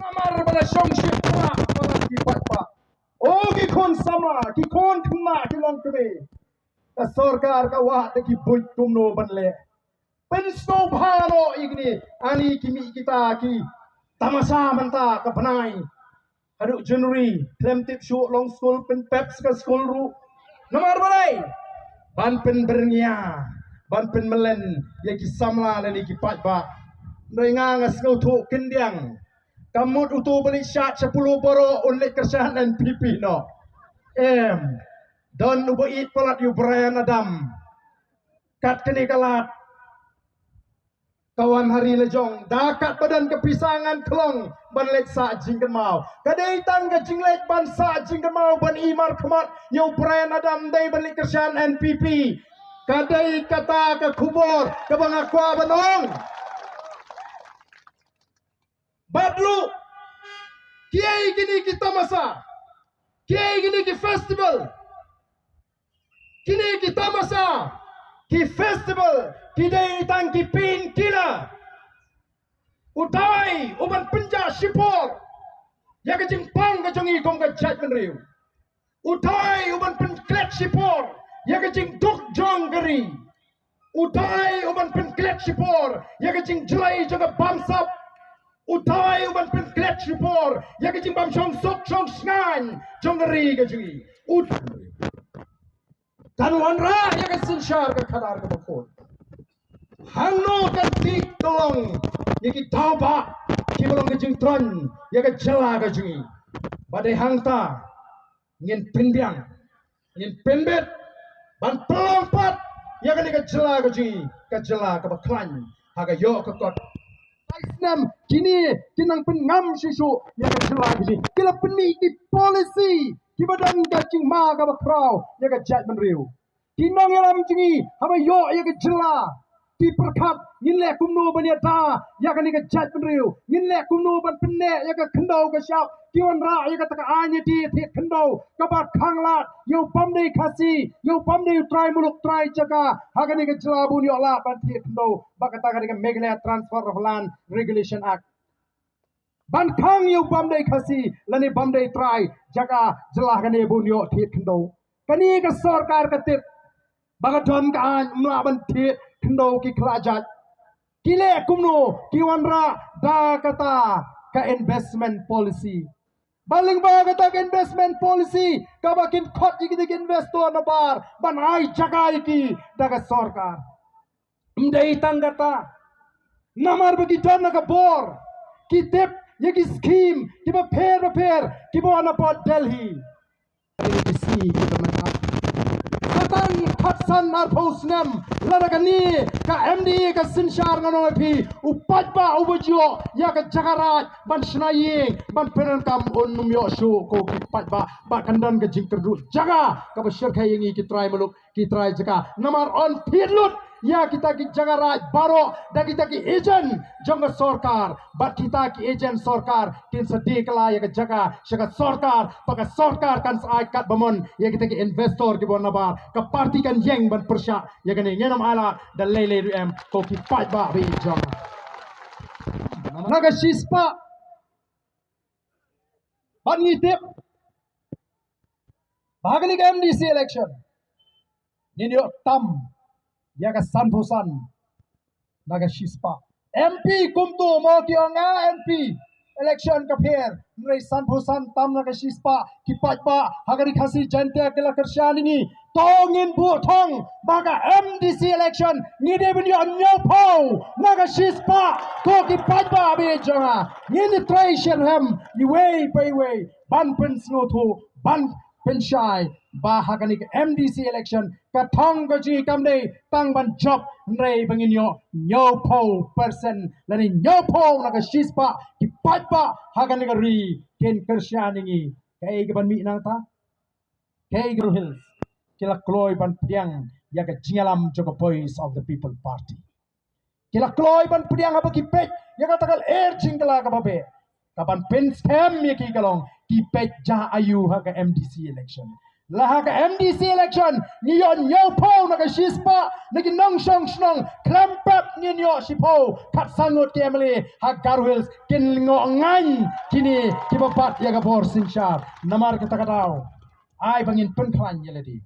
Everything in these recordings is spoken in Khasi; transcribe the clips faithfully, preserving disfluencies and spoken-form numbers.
Namar ba la shong shi para para ki paidbah. O ki khun samla, ki khun khynnah, ki longkmie. Ka sorkar ka wad da ki buit kumno ban leh. Pynsngewbha noh ïa kine, ani ki mih kita ki tamasa mynta ka bnai. Haduh January, khlem tip shuh long skul, pynpep sa ka skul ruh. Namar balei? Ban pynbyrngia, ban pynmlien ïa ki samla lane ki paidbah. Hynrei nga, nga sngewthuh khyndiat. Ka mut uto ba leit shad sha polo baroh un leit kyrshan N P P noh. Em, don uba ïeit palat ïa u Brian Adam. Kat kane ka lad, ka wan ha ri la jong, da kat ba don ka pisa ngan khlong ban leit sah jingkynmaw. Ka dei tang ka jingleit ban sah jingkynmaw ban i markhmat ïa u Brian Adam, dei ban leit kyrshan N P P. Ka dei kata ka khubor kaba nga kwah ban ong. Bad ruh, kiei kine ki tamasa, kiei kine ki festival, kine ki tamasa, ki festival, ki dei tang ki painkiller. U dei u ban pynjah shipor ïa ka jingpang ka jong ngi kum ka jaitbynriew. U dei u ban pynklet shipor ïa ka jingduk jong ka ri. U dei u ban pynklet shipor ïa ka jingjlei jong ka bamsap. U dei u ban pynklet shipor ïa ka jingbymshong suk shong shngaiñ jong ka ri ka jong ngi. U kan wanrah ïa ka synshar ka khadar kaba khuid. Hangno kan tip ka long ïa ki daw ba kiba long ka jingtron ïa ka jylla ka jong ngi. Ba dei hangta ngin pynbiang, ngin pynbit ban pynlong pat ïa kane ka jylla ka jong ngi, ka jylla kaba khlaiñ ha ka ïoh ka kot. Lai snem kine ki nang pynngam shuh shuh ïa ka jylla ka jong ngi. Ki la pynmih ki policy kiba don ka jingma kaba khraw ïa ka jaitbynriew. Ki nongïalam jong ngi haba ïoh ïa ka jylla ki pyrkhat, ngin leh kumno ban ïada ïa kane ka jaitbynriew, ngin leh kumno ban pynneh ïa ka khyndew ka shyiap. Ki wanrah ïa kata ka aiñ ïadie thied khyndew kaba khanglad ïa u bym dei Khasi, ïa u bym dei u trai muluk trai jaka ha kane ka jylla ba un ïoh lad ban thied khyndew, ba kata ka dei ka Meghalaya Transfer of Land Regulation Act. Ban khang ïa u bym dei Khasi lane bym dei trai jaka jylla kane ba un ïoh thied khyndew. Kane ka sorkar ka tip ba ka don ka aiñ, ym lah ban thied khyndew ki khlajait. Ki leh kumno? Ki wanrah da kata ka investment policy. Ba lyngba kata ka investment policy kaba kin khot ïa kita ki investor nabar ban ai jaka ïa ki da ka sorkar. Ym dei tang kata, namar ba ki don na ka bor, ki tip ïa ki skim kiba pher bapher kiba wan na pdeng Delhi. Ki sngi kiba mynta, sa tang khatsan arphew snem lada kane ka M D A ka synshar, ngan ong ïa phi, u paidbah uba ju ïoh ïa ka jaka raid ban shna ïing ban pyndonkam un ym ïoh shuh, ko ki paidbah. Ba kan don ka jingkyrduh jaka kaba shyrkhei ïa ngi ki trai muluk, ki trai jaka. Namar yn thied lut ïa kita ki jaka raid baroh da kita ki agent jong ka sorkar. Bad kita ki agent sorkar kin sa die kylla ïa ka jaka sha ka sorkar, ba ka sorkar kan sa ai kat ba mon ïa kita ki investor kiba wan nabar. Ka party kan ïeng ban pyrshah ïa kane. Ngin ym ailad da lei lei ruh em, ko ki paidbah ba ïeit jong nga. Na ka shispah, bad ngi tip ba ha kane ka M D C election ngin ïoh tam ïa ka sanphew san na ka shispah. M P kumto mo, ki ong nga M P, election ka pher, hynrei sanphew san tam na ka shispah. Ki paidbah ha ka Ri Khasi Jaiñtia ki la kyrshan ïa ngi. To ngin buh thong ba ka M D C election ngi dei ban ïoh hynñiewphew na ka shispah, ko ki paidbah ba ïeit jong nga. Ngin ïatrei shitrhem iwei pa iwei ban pynsngewthuh, ban pynshai ba ha kane ka M D C election ka thong ka jong ngi kam dei tang ban jop, hynrei ba ngin ïoh hynñiewphew percent lane hynñiewphew na ka shispah ki paidbah ha kane ka ri kin kyrshan ïa ngi. Kaei kaban mih nangta? Kaei ka Garo Hills ki la kloi ban pdiang ïa ka jingïalam jong ka Voice of the People Party. Ki la kloi ban pdiang haba ki peit ïa kata ka lyer jingkylla kaba beh. Kaban pynskhem ïa ki ka long ki peit jia aiu ha ka M D C election. La ha ka M D C election ngi ïoh hynñiewphew na ka shispah na ki nongshong shnong, khlem pep ngin ïoh shiphew. Khatsan ngut ki M L A ha Garo Hills kin ngoh ngaiñ kine kiba bat ïa ka bor synshar. Namar kata ka daw, ai ba ngin pynkhlaiñ ïa lade,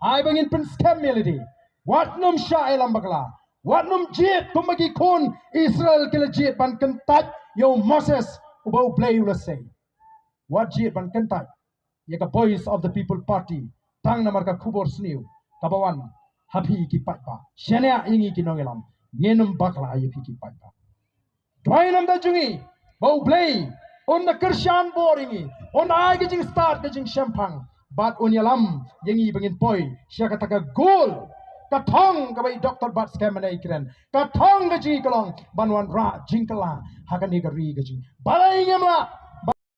ai ba ngin pynskhem ïa lade. Wat nym shah ïalam bakla, wat nym jied kumba ki khun Israel ki la jied ban kyntait ïa u Moses uba U Blei u la sei. Wat jied ban kyntait ïa ka Voice of the People Party tang namar ka khubor sniew kaba wan ha phi ki paidbah. Shaniah ïa ngi ki nongïalam, ngin ym bakla ïa phi ki paidbah. Duwai namar jong ngi ba U Blei un da kyrshan bor ïa ngi, un ai ka jingstad ka jingshemphang bad un ïalam ïa ngi ba ngin poi sha kata ka goal, ka thong kaba i Doctor Batskhem mynne i kren, ka thong ka jingïalong ban wanrah jingkylla ha kane ka ri ka jong ngi. Balei ngim lah